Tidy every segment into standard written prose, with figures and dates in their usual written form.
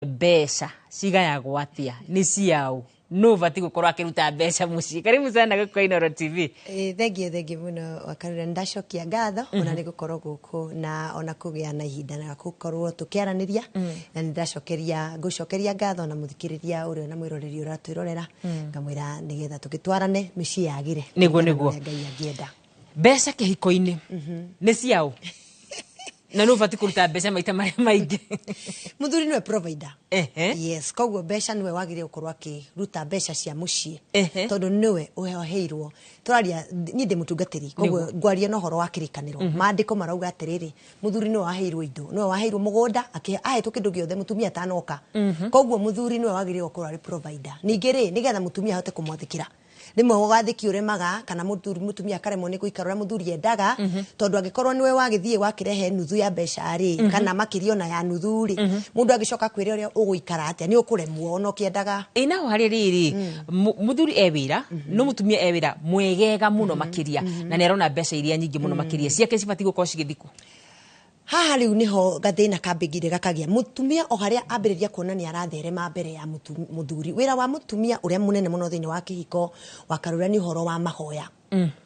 Mbeca cigayagwo atia? Nĩ ciaũ? Nũ ũbatiĩ gũkorwo akĩruta mbeca mũciĩ? Karibu sana gũkũ Inooro TV. Thengiũ, thengiũ mũno, Wakarura. Nĩ ndacokia ngatho ona nĩ gũkorwo gũkũ na ona kũgĩa na ihinda na gũkorwo tũkĩaranĩria, na nĩ ndacokeria ngũcokeria ngatho na mũthikĩrĩria ũrĩa na mwĩroreri ũratwĩrorera, ngamwĩra nĩgetha tũgĩtwarane mĩciĩ yagĩre Nĩguo, kũringana na nĩguo. ũrĩa Ngai angĩenda. Mbeca kĩhiko-inĩ nĩ ciaũ, na nũ ũbatiĩ kũruta mbeca maita marĩa maingĩ? Mũthuri nĩwe provider. Yes, koguo mbeca nĩwe wagĩrĩire gũkorwo akĩruta mbeca cia mũciĩ, tondũ nĩwe ũheirwo. Tũraria, niĩ ndĩ mũtungatĩri, koguo ngwaria na ũhoro wa kĩrĩkanĩro. Maandĩko marauga atĩrĩrĩ, mũthuri nĩwe waheirwo indo, nĩwe waheirwo mũgũnda, ahetwo kĩndũ gĩothe mũtumia atanoka. Koguo mũthuri nĩwe wagĩrĩire gũkorwo arĩ provider. Ningĩ rĩ, nĩgetha mũtumia ahote kũmwathĩkĩra, rĩmwe wathĩki ũremaga, kana mũthuri mũtumia akaremwo nĩ gũikara ũrĩa mũthuri endaga, tondũ angĩkorwo nĩwe wagĩthiĩ wakĩrehe nuthu ya mbeca rĩ, kana makĩria ona ya nuthu rĩ, mũndũ angĩcoka kwĩra ũrĩa ũgũikara atĩa, nĩ ũkũremwo ona ũkĩendaga. Ĩ naho harĩ rĩrĩ, mũthuri e wĩra, no mũtumia e wĩra mwegega mũno makĩria, na nĩ arona mbeca iria nyingĩ mũno makĩria, ciake cibatiĩ gũkorwo cigĩthiĩ kũ? Haha rĩu nĩho gathĩna kambĩngire gakagĩa. Mũtumia o harĩa ambĩrĩria kuona nĩ aratherema mbere ya mũthuri, wĩra wa mũtumia ũrĩa mũnene mũno thĩinĩ wa kĩhiko, Wakarura, nĩ ũhoro wa mahoya.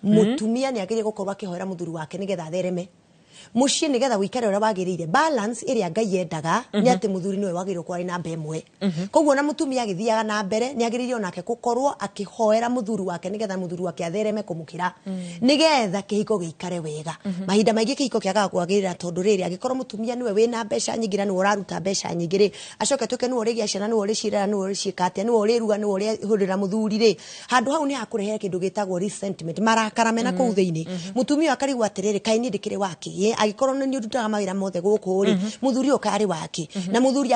Mũtumia nĩ agĩrĩire gũkorwo akĩhoera mũthuri wake nĩgetha athereme mũciĩ, nĩgetha ũikare ũrĩa wagĩrĩire. Balance ĩrĩa Ngai endaga nĩ atĩ mũthuri nĩwe wagĩrĩirwo gũkorwo arĩ namba 1. Koguo ona mũtumia agĩthiaga na mbere, nĩ agĩrĩire onake gũkorwo akĩhoera mũthuri wake nĩgetha mũthuri wake athereme kũmũkĩra, nĩgetha kĩhiko gĩikare wega. Mahinda maingĩ kĩhiko kĩagaga kwagĩrĩra tondũ rĩrĩ, angĩkorwo mũtumia nĩwe wĩna mbeca nyingĩ na nĩwe ũraruta mbeca nyingĩ rĩ, acoke atuĩke nĩwe ũrĩgĩa ciana, nĩwe ũrĩcirera, nĩwe ũrĩciĩka atĩa, nĩwe ũrĩruga, nĩwe ũrĩhũrĩra mũthuri rĩ, handũ hau nĩ hakũrehe kĩndũ gĩtagwo resentment, marakara mena kũu thĩinĩ. Mũtumia ũyũ akarigwo atĩrĩrĩ, kaĩ niĩ ndĩkĩrĩ wake? Ĩ, angĩkorwo nĩ niĩ ndutaga mawĩra mothe gũkũ rĩ, mũthuri ũyũ karĩ wake? Na mũthuri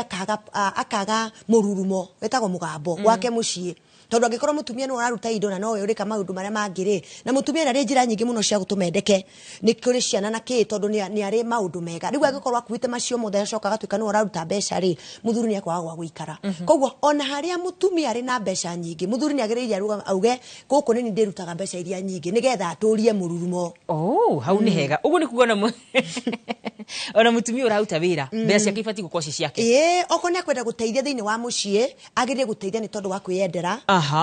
akaga mũrurumo wĩtagwo mũgambo gwake mũciĩ, tondũ angĩkorwo mũtumia nĩwe ũraruta indo na nowe ũrĩka maũndũ marĩa mangĩ rĩ, na mũtumia nĩ arĩ njĩra nyingĩ mũno cia gũtũma endeke nĩ kũrĩ ciana na kĩ, tondũ nĩ arĩ maũndũ mega. Rĩu angĩkorwo akuĩte macio mothe, acoka agatuĩka nĩwe ũraruta mbeca rĩ, mũthuri nĩ akwaga gwa gũikara. Koguo ona harĩa mũtumia arĩ na mbeca nyingĩ, mũthuri nĩ agĩrĩire auge gũkũ nĩ niĩ ndĩrutaga mbeca iria nyingĩ, nĩgetha atũrie mũrurumo. Oh, hau nĩ hega. Ũguo nĩ kuga ona mũtumia ũraruta wĩra, mbeca ciake ibatiĩ gũkorwo ci ciake. Ĩĩ, okorwo nĩ akwenda gũteithia thĩinĩ wa mũciĩ, agĩrĩire gũteithia nĩ tondũ wa kwĩyendera.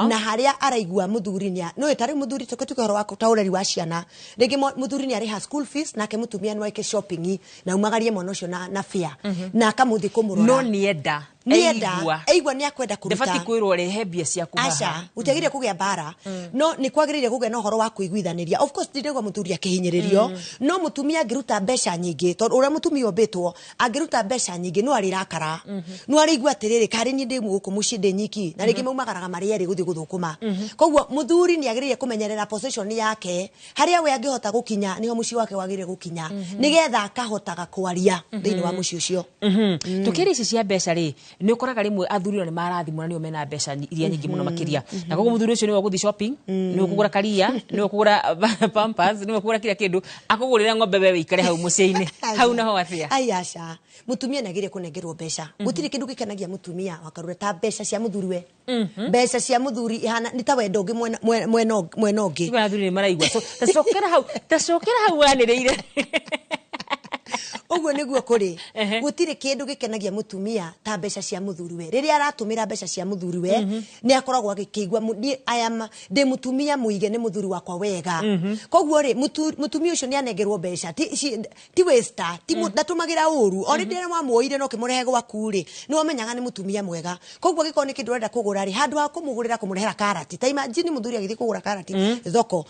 Na harĩa araigua mũthuri nĩ nĩũĩ ta rĩu mũthuri, tũke ũhoro wa ta ũreri wa ciana, rĩngĩ mũthuri nĩ arĩha school fees, nake mũtumia no eke shopping na umagarie mwana ũcio na fare na akamũthiĩ kũmũrora. No nĩenda. Nĩenda. Aigua. Aigua nĩ akwenda kũruta. Ndabatiĩ kwĩrwo rehe mbia ciaku haha. Aca, gũtiagĩrĩire kũgĩa mbara, no nĩ kwagĩrĩire kũgĩa na ũhoro wa kũiguithanĩria. Of course ndirauga mũthuri akĩhinyĩrĩrio, no mũtumia angĩruta mbeca nyingĩ, tondũ ũrĩa mũtumia ũmbĩtwo, angĩruta mbeca nyingĩ no arĩrakara, no arĩigua atĩrĩrĩ, karĩ niĩ ndĩ gũkũ mũciĩ ndĩ nyiki, na rĩngĩ maumagaraga marĩ erĩ gũthiĩ gũthũkũma. Koguo mũthuri nĩ agĩrĩire kũmenyerera position yake, harĩa we angĩhota gũkinya nĩho mũciĩ wake wagĩrĩire gũkinya, nĩgetha akahotaga kwaria thĩinĩ wa mũciĩ ũcio. Tũkĩria ici cia mbeca rĩ, nĩ ũkoraga rĩmwe athuri ona nĩ marathimwo na nĩo mena mbeca iria nyingĩ mũno makĩria, na koguo mũthuri ũcio nĩwe ũgũthiĩ shopping, nĩwe ũkũgũra karia, nĩwe ũkũgũra pampers, nĩwe ũkũgũra kila kĩndũ, akũgũrĩra ng'ombe, we wĩikare hau mũciĩ-inĩ. Hau naho atĩa? Ai, aca, mũtumia nĩ agĩrĩire kũnengerwo mbeca. Gũtirĩ kĩndũ gĩkenagia mũtumia, Wakarura, ta mbeca cia mũthuriwe. Mbeca cia mũthuri ihana nĩ ta wendo ũngĩ mwena ũngĩ. Sikuwa athuri nĩ maraigua. So, ta cokera hau, ta cokera hau wanĩrĩire. Ũguo nĩguo kũrĩ. Gũtirĩ kĩndũ gĩkenagia mũtumia ta mbeca cia mũthuriwe. Rĩrĩa aratũmĩra mbeca cia mũthuriwe, nĩ akoragwo agĩkĩigua niĩ I am, ndĩ mũtumia mũige nĩ mũthuri wakwa wega. Koguo rĩ, mũtumia ũcio nĩ anengerwo mbeca, ti waster, ti ndatũmagĩra ũru. O rĩrĩa wamuoire na ũkĩmũrehe gwaku rĩ, nĩ wamenyaga nĩ mũtumia mwega. Koguo angĩkorwo nĩ kĩndũ ũrenda kũgũra rĩ, handũ ha kũmũgũrĩra kũmũrehera karati, ta imagine mũthuri agĩthiĩ kũgũra karati thoko,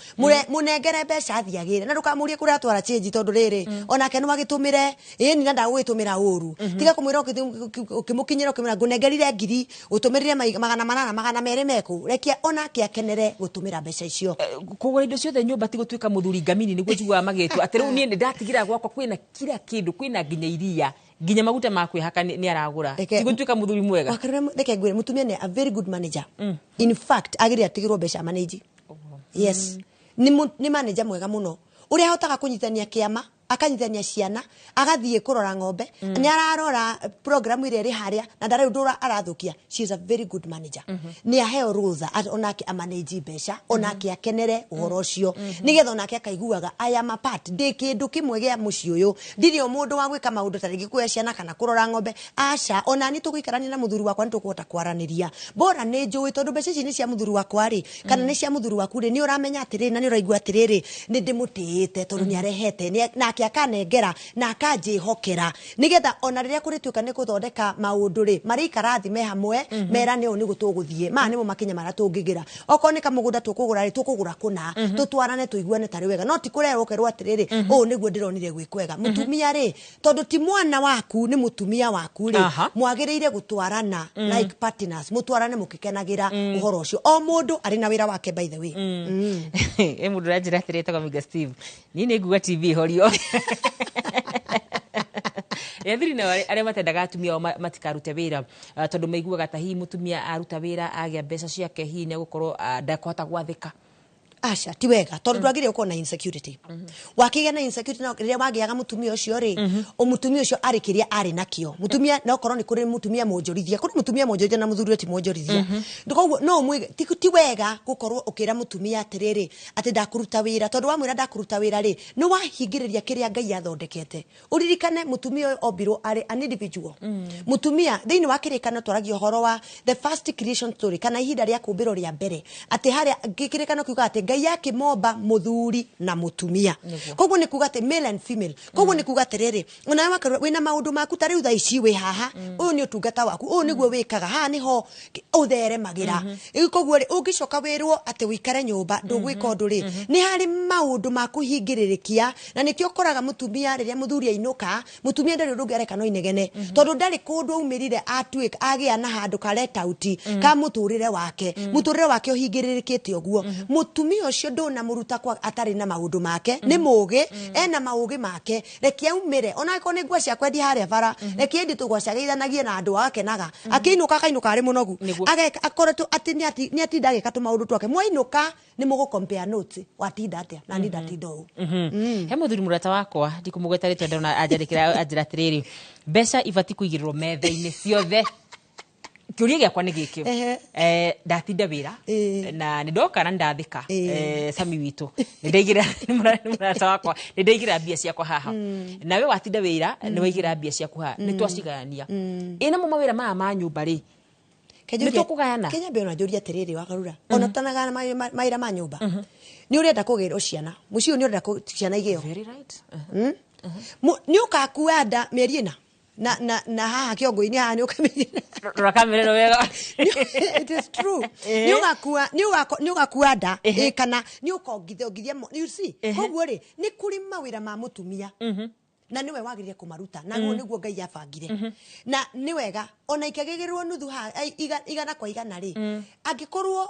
mũnengere mbeca athiĩ agĩre, na ndũkamũrie kũrĩa atwara change, tondũ rĩrĩ, onake no agĩtũmĩre, ĩni na ndagũgĩtũmĩra ũru. Tiga kũmwĩra ũkĩmũkinyĩra ũkĩmwĩra ngũnengerire ngiri, ũtũmĩrire 800, 200 mekũ, rekia onake akenere gũtũmĩra mbeca icio. Kũgũra indo ciothe nyũmba ti gũtuĩka mũthuri ngamini, nĩguo njiguaga magĩtwo atĩ rĩu niĩ nĩ ndatigĩra gwakwa kwĩna kila kĩndũ, kwĩna nginya iria, nginya maguta ma kwĩhaka nĩ aragũra. Ti gũtuĩka mũthuri mwega. Wakarura, reke ngwĩre, mũtumia nĩ a very good manager. In fact, agĩrĩire atigĩrwo mbeca manage. Yes. Nĩ manager mwega mũno, ũrĩa ahotaga kũnyitania kĩama. Akanyitithania ciana, agathiĩ kũrora ng'ombe, nĩ ararora program ĩrĩa ĩrĩ harĩa na ndarĩ ũndũ arathukia. She is a very good manager. Nĩ aheo rũtha onake amanage mbeca, onake akenere ũhoro ũcio, nĩgetha onake akaiguaga, "I am a part, ndĩ kĩndũ kĩmwe gĩa mũciĩ ũyũ, ndirĩ o mũndũ wa gwĩka maũndũ ta rĩngĩ kuoya ciana kana kũrora ng'ombe. Aca, ona niĩ tũgũikarania na mũthuri wakwa nĩ tũkũhota kwaranĩria. Bora nĩ njũĩ tondũ mbeca ici nĩ cia mũthuri wakwa rĩ, kana nĩ cia mũthuri waku rĩ, nĩ ũramenya atĩrĩrĩ na nĩ ũraigua atĩrĩrĩ, nĩ ndĩmũtĩĩte tondũ nĩ arehete nake akanengera na akanjĩhokera, nĩgetha ona rĩrĩa kũrĩtuĩka nĩ gũthondeka maũndũ rĩ, marĩikara thĩ me hamwe, merane ũũ nĩguo tũgũthiĩ, maya nĩmo makinya marĩa tũngĩgĩra. Okorwo nĩ kamũgũnda tũkũgũra rĩ, tũkũgũra kũna, tũtwarane, tũiguane tarĩ wega, no ti kũrerwo ũkerwo atĩrĩrĩ, ũũ nĩguo ndĩronire gwĩ kwega. Mũtumia rĩ, tondũ ti mwana waku, nĩ mũtumia waku rĩ, mwagĩrĩire gũtwarana like partners, mũtwarane mũgĩkenagĩra ũhoro ũcio, o mũndũ arĩ na wĩra wake, by the way. Ĩ mũndũ ũranjĩra atĩrĩ, etagwo Miga Steve, niĩ nĩ nguga TV ĩhorio. Ethuri nao arĩa matendaga atumia ao matikarute wĩra, tondũ maiguaga ta hihi mũtumia aruta wĩra agĩa mbeca ciake, hihi nĩ egũkorwo ndakũhota gwathĩka. Aca, ti wega, tondũ ndwagĩrĩire gũkorwo na insecurity. Wakĩgĩa na insecurity no rĩrĩa wagĩaga mũtumia ũcio rĩ, mũtumia ũcio arĩ kĩrĩa arĩ nakĩo mũtumia, no korwo nĩ kũrĩ mũtumia mwonjorithia, kũrĩ mũtumia mwonjorithia na mũthuri ti mwonjorithia. Koguo no ũmwĩge ti wega gũkorwo ũkĩra mũtumia atĩrĩrĩ, atĩ ndakũruta wĩra, tondũ wamwĩra ndakũruta wĩra rĩ, nĩ wahingĩrĩria kĩrĩa Ngai athondekete. Ũririkane mũtumia ũyũ ombirwo arĩ an individual. Mũtumia thĩinĩ wa Kĩrĩkanĩro, twaragia ũhoro wa the first creation story, kana ihinda rĩa kũmbĩrwo rĩa mbere, atĩ harĩa Kĩrĩkanĩro kiugaga atĩ Ngai akĩmomba mũthuri na mũtumia. Koguo nĩ kuga atĩ male and female. Koguo nĩ kuga atĩrĩrĩ, onawe wakorwo wĩna maũndũ maku, ta rĩu thaa ici wĩ haha, ũyũ nĩ ũtungata waku, ũyũ nĩguo wĩkaga, haha nĩho ũtheremagĩra. Rĩu koguo rĩ, ũngĩcoka wĩrwo atĩ ũikare nyũmba ndũgwĩka ũndũ rĩ, nĩ harĩ maũndũ ma kũhingĩrĩrĩkia, na nĩkĩo ũkoraga mũtumia rĩrĩa mũthuri ainũka, mũtumia ndarĩ ũndũ ũngĩ areka no inegene, tondũ ndarĩ kũndũ aumĩrire atuĩka agĩa na handũ ka let out ka mũtũrĩre wake. Mũtũrĩre wake ũhingĩrĩrĩkĩte ũguo. Mũtumia ũcio ndũnamũruta kwa atarĩ na maũndũ make, nĩ mũgĩ, ena maũgĩ make. Reke aumĩre, ona angĩkorwo nĩ ngwa cia kwendia harĩa bara, reke endie tũgwaci, ageithanagie na andũ, agakenaga. Akĩinũka akainũka arĩ mũnogu. Ageka akoretwo atĩ nĩ atinda agĩka tũmaũndũ twake. Mwainũka nĩ mũgũ compare notes, watinda atĩa na niĩ ndatinda ũũ. He mũthuri mũrata wakwa, ndikũmũgweta rĩtwa, ndona anjandĩkĩra anjĩra atĩrĩrĩ, mbeca ibati kũigĩrĩrwo metha-inĩ ciothe. Kĩũria gĩakwa nĩ gĩkĩ. Ndatinda wĩra na nĩ ndoka na nĩ ndathĩka. Sami witũ, nĩ ndaigĩra, nĩ mũrata wakwa, nĩ ndaigĩra mbia ciakwa haha, nawe watinda wĩra nĩ waigĩra mbia ciaku haha, nĩ twacigayania. Ĩ namo mawĩra maya ma nyũmba rĩ, nĩ tũkũgayana? Kenya mbere ona njũrie atĩrĩrĩ, Wakarura, ona ũtanagayana mawĩra ma nyũmba, nĩ ũrenda kũgĩrwo ciana mũciĩ ũyũ, nĩ ũrenda ciana igĩo. Very right. Nĩ ũkakua nda mĩeri ĩna na haha kĩongo-inĩ haha nĩ ũkamĩria. Rora kamera ĩno wega. It is true. Nĩ ũgakua nda, ĩ, kana nĩ ũkongithia ongithia you see. Koguo rĩ, nĩ kũrĩ mawĩra ma mũtumia na nĩwe wagĩrĩire kũmaruta, na guo nĩguo Ngai abangire, na nĩ wega ona ikagĩgĩrwo nuthu ha igana kwa igana rĩ, angĩkorwo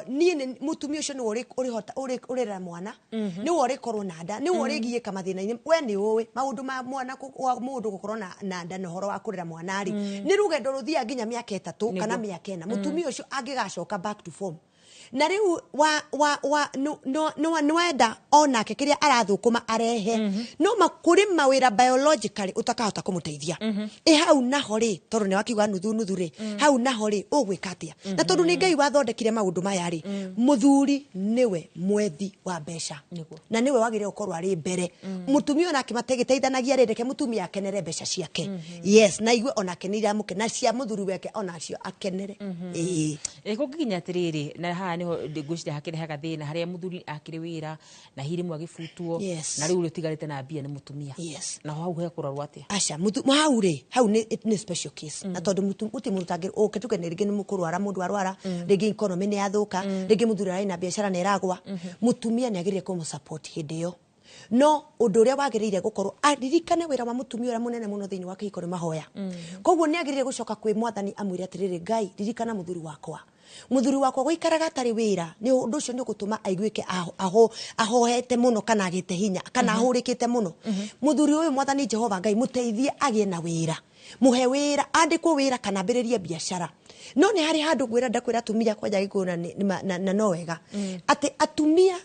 niĩ nĩ mũtumia ũcio nĩwe ũrĩhota ũrĩrera mwana, nĩwe ũrĩkorwo na nda, nĩwe ũrĩgiĩka mathĩna-inĩ. We nĩ ũĩ maũndũ ma mwana wa mũndũ gũkorwo na nda na ũhoro wa kũrera mwana rĩ, nĩ rũgendo rũthiaga nginya mĩaka 3 kana mĩaka 4, mũtumia ũcio angĩgacoka back to form. Na rĩu wa no nĩ wenda onake kĩrĩa arathũkũma arehe, no kũrĩ mawĩra biologically ũtakahota kũmũteithia. Ĩ hau naho rĩ, tondũ nĩ wakiuga nuthu nuthu rĩ, hau naho rĩ, ũgwĩka atĩa? Na tondũ nĩ Ngai wathondekire maũndũ maya rĩ, mũthuri nĩwe mwethi wa mbeca na nĩwe wagĩrĩire gũkorwo arĩ mbere. Mũtumia onake mategĩteithanagia rĩ, reke mũtumia akenere mbeca ciake, yes, na igue onake nĩ iramũke, na cia mũthuri wake onacio akenere, ĩĩ. Ĩ kũngĩkinya atĩrĩrĩ, na haha nĩho ngwĩciria hakĩrehaga thĩna, harĩa mũthuri akĩrĩ wĩra na hihi rĩmwe agĩbutwo, na rĩu ũrĩa ũtigarĩte na mbia nĩ mũtumia. Naho hau hekũrorwo atĩa? Aca, hau rĩ, hau nĩ special case, na tondũ gũtirĩ mũndũ ũtangĩ ũke tuge nĩ rĩngĩ nĩ mũkũrwara, mũndũ arwara, rĩngĩ economy nĩ yathũka, rĩngĩ mũthuri ararĩ na biacara na ĩragwa, mũtumia nĩ agĩrĩire kũmũ support hĩndĩ ĩyo. No ũndũ ũrĩa wagĩrĩire gũkorwo aririkane, wĩra wa mũtumia ũrĩa mũnene mũno thĩinĩ wa kĩhiko nĩ mahoya. Koguo nĩ agĩrĩire gũcoka kwĩ Mwathani amwĩre atĩrĩrĩ, "Ngai, ririkana mũthuri wakwa. Mũthuri wakwa gũikaraga atarĩ wĩra, nĩ ũndũ ũcio nĩ ũgũtũma aiguĩke ahohete mũno, kana agĩte hinya, kana ahũrĩkĩte mũno. Mũthuri ũyũ, Mwathani Jehova Ngai, mũteithie agĩe na wĩra, mũhe wĩra, andĩkwo wĩra kana ambĩrĩrie biacara." No nĩ harĩ handũ ngwĩra, ndakwĩra atumia kwanja Gĩkũyũ na, na no wega atĩ atumia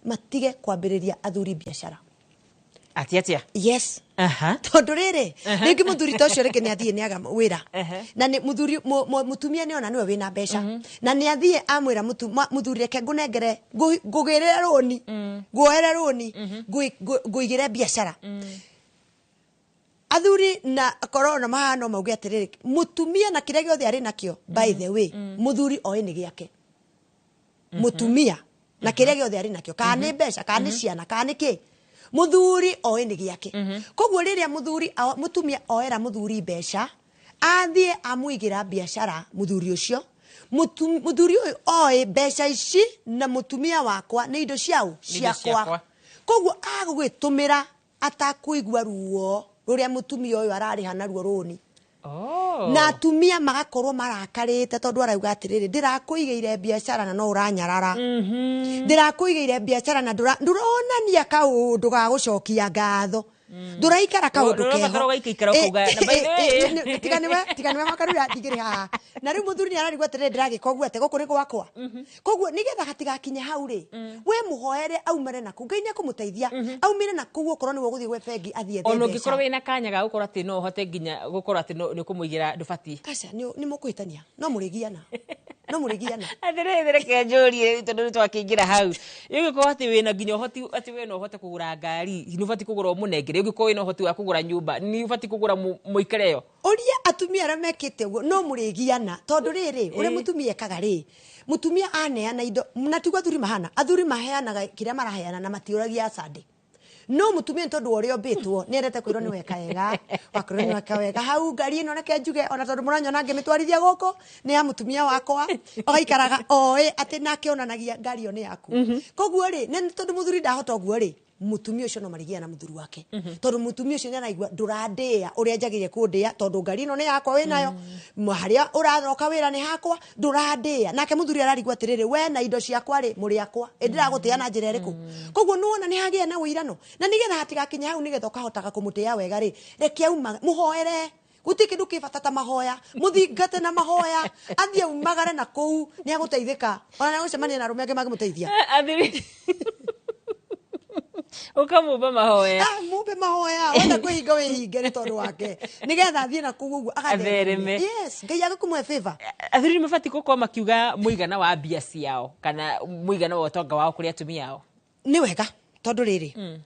matige kwambĩrĩria athuri biacara. Atĩ atĩa? Yes. Aha. Tondũ rĩrĩ, rĩngĩ mũthuri ta ũcio rĩngĩ nĩ athiĩ nĩ aga wĩra, Ehe. na nĩ mũthuri mũtumia nĩ ona nĩwe wĩna mbeca, na nĩ athiĩ amwĩra mũthuri, reke ngũnengere, ngũgĩrĩre rũni, nguoere rũni, ngũigĩre biacara. Athuri na korona mahana mauge atĩrĩrĩ, mũtumia na kĩrĩa gĩothe arĩ nakĩo, by the way, mũthuri oĩ nĩ gĩake. Mũtumia na kĩrĩa gĩothe arĩ nakĩo, kana nĩ mbeca, kana nĩ ciana, kana nĩ kĩ, mũthuri oĩ nĩ gĩake. Koguo rĩrĩa mũthuri mũtumia oera mũthuri mbeca, athiĩ amũigĩra biacara, mũthuri ũcio, mũthuri ũyũ oĩ mbeca ici na mũtumia wakwa nĩ indo ciao. Nĩ indo ciakwa. Ciakwa. Koguo agũgĩtũmĩra atakũigua ruo rũrĩa mũtumia ũyũ ararĩha naruo rũni. Oh. Na atumia magakorwo marakarĩte, tondũ arauga atĩrĩrĩ, ndĩrakũigĩire biacara na no ũranyarara, ndĩrakũigĩire biacara na ndũronania kaũndũ ga gũcokia ngatho, ndũraikara kaũndũ. Ũrabatara ũgaikaikara ũkauga, na by the way- Tiga nĩwe, tiga nĩwe wakarura ndigĩrĩ haha. Na rĩu mũthuri nĩ ararigwo atĩrĩrĩ, ndĩragĩka ũguo atĩ gũkũ nĩ gwakwa? Koguo nĩgetha hatigakinye hau rĩ, we mũhoere aumane na kũu, Ngai nĩ ekũmũteithia aumire na kũu, okorwo nĩwe ũgũthiĩ gwe bengi athiĩ ethe Ona mbeca. ũngĩkorwo wĩna kanya ga gũkorwo atĩ no ũhote nginya gũkorwo atĩ nĩ ũkũmũigĩra, ndũbatiĩ? Aca, nĩ mũkũhĩtania, no mũrĩgiana, no mũrĩgiana. Atĩrĩrĩ, reke njũrie, tondũ nĩ twakĩingĩra hau, ũngĩkorwo atĩ wĩna nginya ũhoti atĩ we no ũhote kũgũra ngari, nĩ ũbatiĩ kũgũra ũmũnengere? Ũngĩkorwo wĩna ũhoti wa kũgũra nyũmba, nĩ ũbatiĩ kũgũra mũikare yo? Ũria atumia arĩa mekĩte ũguo, no mũrĩgiana, tondũ rĩrĩ, ũrĩa mũtumia ekaga rĩ, mũtumia aneana indo, na tiguo athuri mahana. Athuri maheanaga kĩrĩa maraheana na matiũragia asande, no mũtumia nĩ tondũ wa ũrĩa ũmbĩtwo nĩ endete kwĩrwo nĩ weka wega, wakorwo nĩ weka wega hau. Ngari ĩno reke njuge, ona tondũ mũranyona ngĩmĩtwarithia gũkũ, nĩ ya mũtumia wakwa. Ũgaikaraga oĩ atĩ nake onanagia ngari ĩyo nĩ yaku. Koguo rĩ, na nĩ tondũ mũthuri ndahota ũguo rĩ, mũtumia ũcio no marĩgiana na mũthuri wake, tondũ mũtumia ũcio nĩ araigua ndũrandĩa ũrĩa njagĩrĩire kũndĩa, tondũ ngari ĩno nĩ yakwa wĩnayo, harĩa ũraroka wĩra nĩ hakwa, ndũrandĩa. Nake mũthuri ararigwo atĩrĩrĩ, we na indo ciakwa rĩ, mũrĩ akwa, ĩ ndĩragũtĩa na njĩra ĩrĩkũ? Koguo nĩwona nĩ hagĩa na ũirano, na nĩgetha hatigakinye hau, nĩgetha ũkahotaga kũmũtĩa wega rĩ, reke auma, mũhoere. Gũtirĩ kĩndũ kĩ bata ta mahoya. Mũthingate na mahoya, athiĩ aumagare na kũu, nĩ agũteithĩka, ona nĩ agũcemania na arũme angĩ mangĩmũteithia. Athuri ũkamũmba mahoya. Ah, mumbe mahoya, wenda kwĩhinga wĩhinge nĩ tondũ wake, nĩgetha athiĩ na kũu ũguo Athereme. Yes, Ngai agĩkũmũhe favor. Athuri nĩ mabatiĩ gũkorwo makiuga mũigana wa mbia ciao kana mũigana wa ũtonga wao kũrĩ atumia ao? Nĩ wega, tondũ rĩrĩ,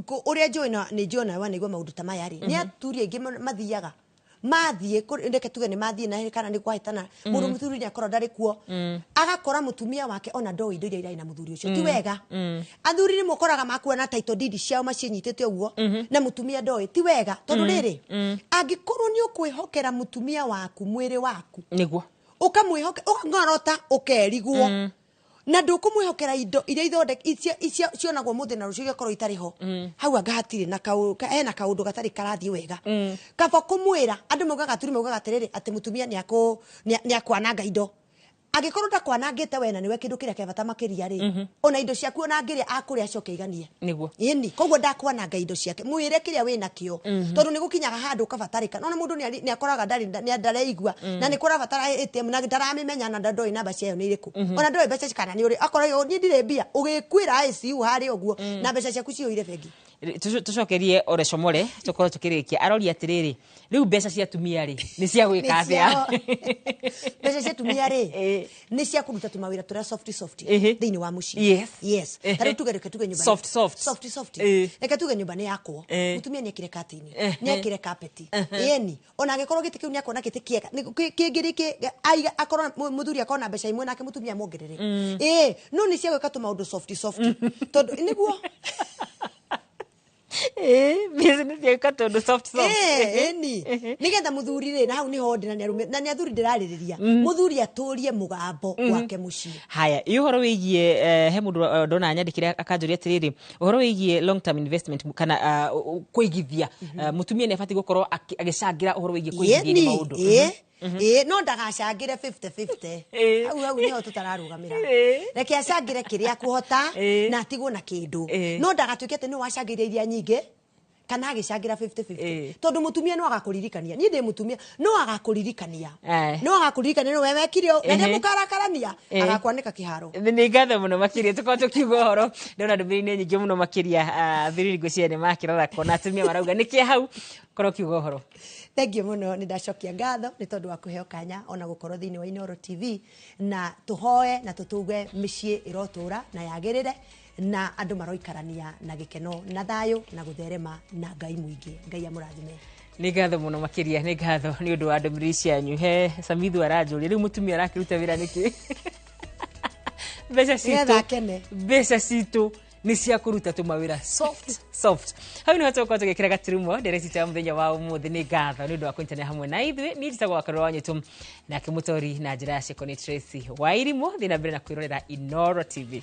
ũrĩa njũĩ na nĩ njũĩ nawe wanaigua maũndũ ta maya rĩ, nĩ aturi aingĩ mathiaga mathiĩ reke tuge nĩ mathiĩ na kana nĩ kwahĩtana mũndũ, mũthuri nĩ akorwo ndarĩ kuo, agakora mũtumia wake ona ndoĩ indo iria irarĩ na mũthuri ũcio. Ti wega. Athuri nĩ mũkoraga makua na title deed ciao macinyitĩte ũguo na mũtumia ndoĩ. Ti wega, tondũ rĩrĩ, angĩkorwo nĩ ũkwĩhokera mũtumia waku mwĩrĩ waku, ũkamwĩhoke, ũkang'orota, ũkerigwo na ndũkũmwĩhokera indo iria ithondek icio icio cionagwo mũthĩ na rũciũ igakorwo itarĩ ho hau, anga hatirĩ na hena kaũndũ gatarĩ karathiĩ wega. Kaba kũmwĩra. Andũ maugaga, aturi maugaga atĩrĩrĩ, atĩ mũtumia nĩ akwananga indo. Angĩkorwo ndakwanangĩte we na nĩwe kĩndũ kĩrĩa kĩa bata makĩria rĩ, ona indo ciaku ona angĩrĩa akũrĩa acoke aiganie. Ĩni, koguo ndakwananga indo ciake, mwĩre kĩrĩa wĩ nakĩo, tondũ nĩ gũkinyaga handũ ũkabatarĩka. Nona mũndũ nĩ akoraga ndarĩ nĩ ndareigua na nĩ kũrabatara ATM na ndaramĩmenya na ndoĩ namba ciayo nĩ irĩkũ, ona ndoĩ mbeca kana nĩ ũrĩ akorwo niĩ ndirĩ mbia, ũgĩkuĩra ICU harĩa ũguo na mbeca ciaku ciyũire bengi. Tũcokerie Ore Comore, tũkorwo tũkĩrĩkia. Aroria atĩrĩrĩ, rĩu mbeca cia atumia rĩ, nĩ cia gwĩka Nĩ atĩa? Mbeca cia atumia rĩ, nĩ cia kũruta tũmawĩra tũrĩa soft soft thĩinĩ wa mũciĩ. Yes. Ta rĩu tuge, reke tuge nyũmba Soft, soft. Soft soft. Reke tuge nyũmba nĩ yakwo, mũtumia nĩ ekire katini, nĩ ekire kapeti, ĩni ona angĩkorwo gĩtĩ kĩu nĩ akona gĩtĩ kĩega kĩngĩ rĩkĩ aiga, akorwo mũthuri akorwo na mbeca imwe nake mũtumia amuongerere, ĩĩ, no nĩ cia gwĩka tũmaũndũ soft soft, tondũ nĩguo. Mbeca nĩ cia gwĩka tũndũ soft soft. Ĩni nĩgetha mũthuri rĩ, na hau nĩho ndĩ na nĩ arũme na nĩ athuri ndĩrarĩrĩria, mũthuri atũrie mũgambo gwake mũciĩ. Haya, ĩ ũhoro wĩgiĩ he mũndũ ndona nyandĩkĩre akanjũria atĩrĩrĩ, ũhoro wĩgiĩ long term investment kana kũigithia, mũtumia nĩ abatiĩ gũkorwo agĩcangĩra ũhoro wĩgiĩ kũigithia nĩ maũndũ? Ĩĩ, no ndagacangĩre 50-50. Hau hau nĩho tũtararũgamĩra. Reke acangĩre kĩrĩa akũhota na atigwo na kĩndũ, no ndagatuĩke atĩ nĩ wacangĩire iria nyingĩ. Kana agĩcangĩra 50-50. Tondũ mũtumia no agakũririkania, niĩ ndĩ mũtumia, no agakũririkania, no agakũririkania no we wekire ũũ, na rĩrĩa mũkarakarania, agakwanĩka kĩharo. Nĩ ngatho mũno makĩria. Tũkorwo tũkiuga ũhoro, ndona ndũmĩrĩri nĩ nyingĩ mũno makĩria. Athuri ngwĩciria nĩ makĩrora kona atumia marauga nĩkĩ hau korwo kiuga ũhoro. Thengiũ mũno, nĩ ndacokia ngatho nĩ tondũ wa kũheo kanya ona gũkorwo thĩinĩ wa Inooro TV, na tũhoe na tũtuge mĩciĩ ĩrotũra na yagĩrĩre, na andũ maroikarania na gĩkeno na thayũ na gũtherema na Ngai mũingĩ. Ngai amũrathime. Nĩ ngatho mũno makĩria, nĩ ngatho nĩ ũndũ wa ndũmĩrĩri cianyu. He Samithu aranjũria, rĩu mũtumia arakĩruta wĩra nĩkĩ? Mbeca Nĩgetha citũ akene. Mbeca citũ nĩ cia kũruta tũmawĩra soft soft. Hau nĩho tũgũkorwo tũgĩkĩra gaturumo ndereti citũ ya mũthenya wa ũmũthĩ. Nĩ ngatho nĩ ũndũ wa kũnyitanĩra hamwe na ithuĩ. Niĩ njĩtagwo Wakarũra wa Nyĩtũ, nake mũtori na njĩra ya ciĩko nĩ Tracy Wairimũ. Thiĩ na mbere na kwĩrorera Inooro TV.